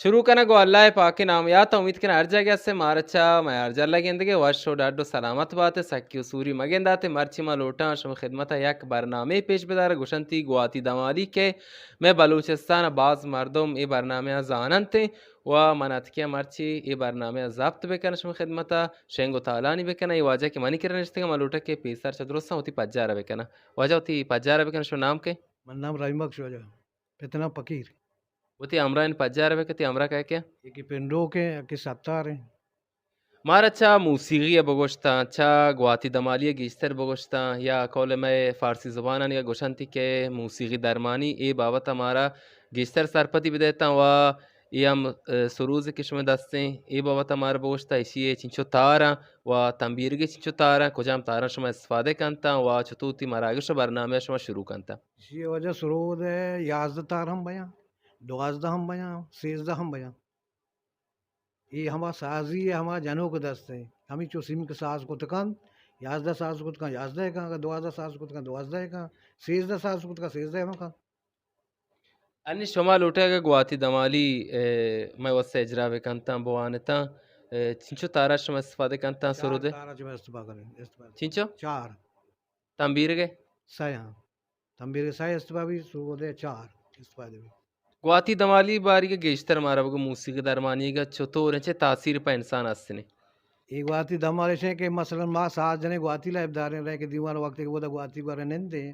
شروع کناں گوں اللہ ءِ پاکیں نام ءِ یات ءَ۔ امید کناں ہر جاگہ است ئے مارا چہ میارجل ءَ گندگ ئے، وش ءُ ڈڈ ءُ سلامت بات ئے، سکی ءُ سوری مہ گندات ئے۔ مرچی ما لوٹاں شمئے خدمت ءَ یک برنامے پیش بداراں، گوشنتی گواتی دمالی کہ مئے بلوچستان ءَ باز مردم اے برنامہ ءَ زاننت ءُ من اتکیاں مرچی اے برنامہ ءَ ضبط بکناں شمئے خدمت ءَ، شنگ ءُ تالانی بکناں۔ اے واجہ کہ منی کرا نشتگ اَنت، من لوٹاں کہ پیسر چہ درستاں وتی پجار ءَ بکناں۔ واجہ وتی پجار ءَ بکن، شمئے نام کئے؟ من نام رحیم بخش واجہ، پت نام پکیر۔ وتی ہمراہانی پجار ءَ بکن، تئی ہمراہ کئے کئے؟ یکے پنڈوک ایں، یکے ستار ایں۔ مارا چہ موسیقی ءَ بگوشتاں، چہ گواتی دمالی ءَ گیشتر بگوشتاں، یا قول مئے فارسی زبانانی ءَ گوشنتی کہ موسیقی درمانی، اے بابت ءَ مارا گیشتر سرپدی بدئیتاں و اے ہم، ءَ، سروزے کہ شمئے دست ایں، اے بابت ءَ مارا بگوشتاں، ایشی ءِ چنچو تاراں و تنبیرگے چنچو تاراں، کجام تاراں شما استفادہ کنتاں و چطور وتی مراگش و برنامہ ءَ شما شروع کنتاں؟ ایشی ءِ واجہ سرود ءَ یازدہ تار ہم بیاں، دوازدہ ہم بیاں، سیزدہ ہم بیاں۔ اے ہما سازی ءِ ہما جنوک دست ایں۔ ہمینچو سیمک ساز کت کنت، یازدہ ساز کت کنت، یازدہ ءَ کنت، اگاں دوازدہ ساز کت کنت، دوازدہ ءَ کنت، سیزدہ ساز کت کنت، سیزدہ ءَ ہم کنت۔ انی شما لوٹئے اگاں گواتی دمالی، ءَ، مئے واستہ اجرا بکنتاں، بوانتاں، ءَ، چنچو تارا شما استفادہ کنتاں سرود ءَ؟ چار تارا چہ ما استفادہ کنیں، استفادہ۔ چنچو؟ چار۔ تنبیرگ ءَ؟ سئے ہاں۔ تنبیرگ ءَ سئے استفادہ بی، سرود ءَ چار استفادہ بی۔ گواتی دمالی باریگ ءَ گیشتر مارا بگو موسیقی درمانیگ ءَ چطور انت، چہ تاثیر پہ انسان است نے؟ اے گواتی دمال اش انت کہ مثلاً ما ساز جنیں گواتی لائب داریں، رہ کہ دیوان وقت کہ بودا گواتی گورا نندیں،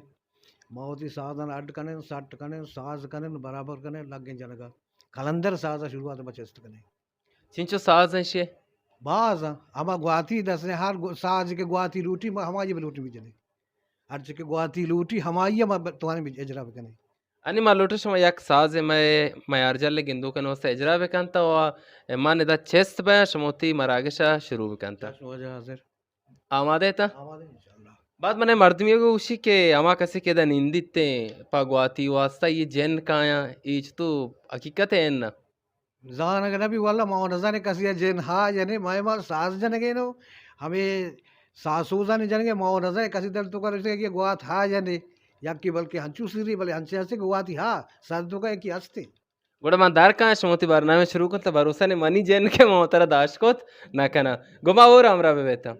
ما وتی سازاں اڈ کنیں، سٹ کنیں، ساز کنیں، برابر کنیں، لگیں جنگا۔ قلندر ساز ءَ شروعات ما چست کنیں۔ چنچو ساز انت شے؟ باز انت۔ ہما گواتی دست نے، ہر گو-، ساز کہ گواتی لوٹی، ما ہمائی بلوٹی بجنیں۔ ہرچی کہ گواتی لوٹی، ہمائی ما ب-، توانیں بج-، اجرا بکنیں۔ انی ما لوٹیں شما یک ساز مئے میارجل گندوکانی واستہ اجرا بکنت و من ادا چست بیاں، شما وتی مراگش ءَ شروع بکنت۔ چشم واجہ حاضر۔ آمادہ اتاں؟ آمادہ انشاءاللہ۔ بعد من مردمی گوشی کہ ہما کسی کہ ادا نندیت پہ گواتی واستہ یہ جن کایاں، ایچ تو حقیقت ہے نا؟ زانگ نہ بی، واللہ ما نزانیں کسی ءَ جن ہا جنے، ما ما ساز جنگے نو، ہمے ساز سوزانی جنگے، ما نزانیں کسی دل تو کرے کہ گوات ہا جنے، یکی بلکہ ہنچو سری، بلے ہنچے ہستے کہ گواتی ہا، سر تو کہ یکی ہستے۔ گڑا من در کاں شما وتی برنامہ شروع کن، تو بھروسہ نے منی جن کہ ما ترا داشت کت نہ کناں۔ گما اور ہمراہ بہ بیتاں۔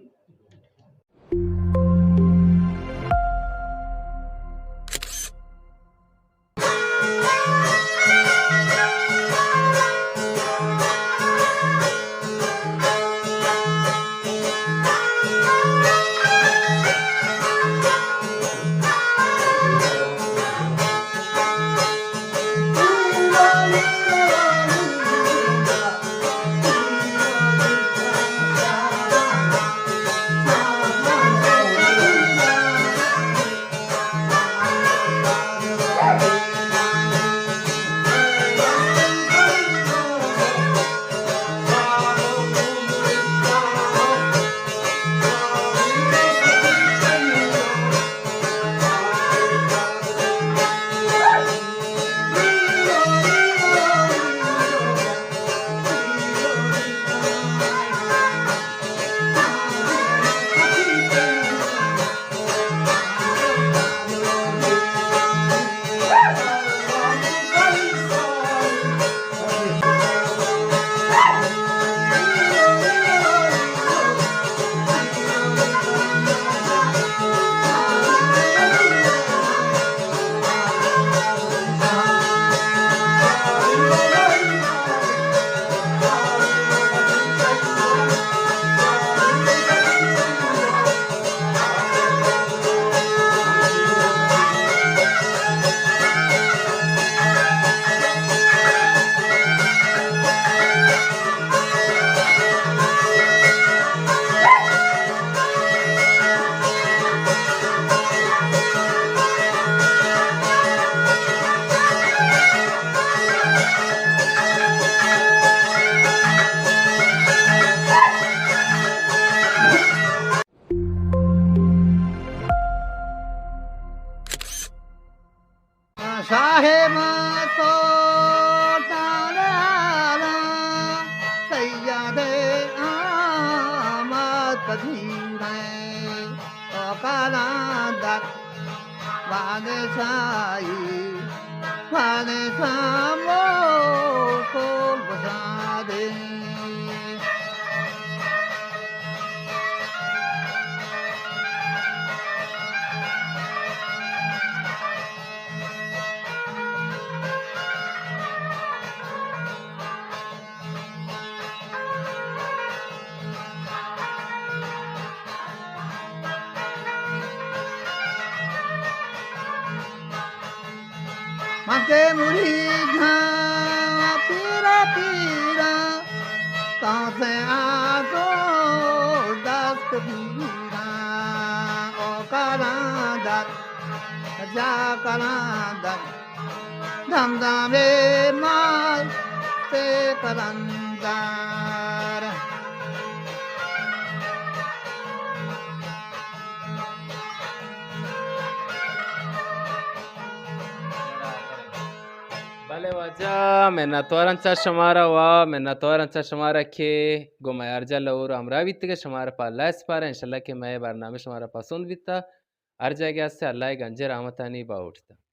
شاہ ما سلطان عالم سید احمد قدیر ایں، او قلندر بادشاہی بادشاہ ملک و من کہ مرید آں پیرا پیرا، تاں سے آزو دست پیرا، او کلندر، جا کلندر، دم دمے مال سے کلندر۔ بلے واجہ، منتواراں چہ شمارا و منتواراں چہ شمارا کہ گوں مئے ہر جاہ لور و ہمراہ بیتگ، شمارا پہ اللہ سپاریں۔ انشاءاللہ کہ مئے برنامہ شمارا پسند بیتا۔ ہر جاگہ ہستے اللہ گنجیں رحمتانی باہوٹ تا۔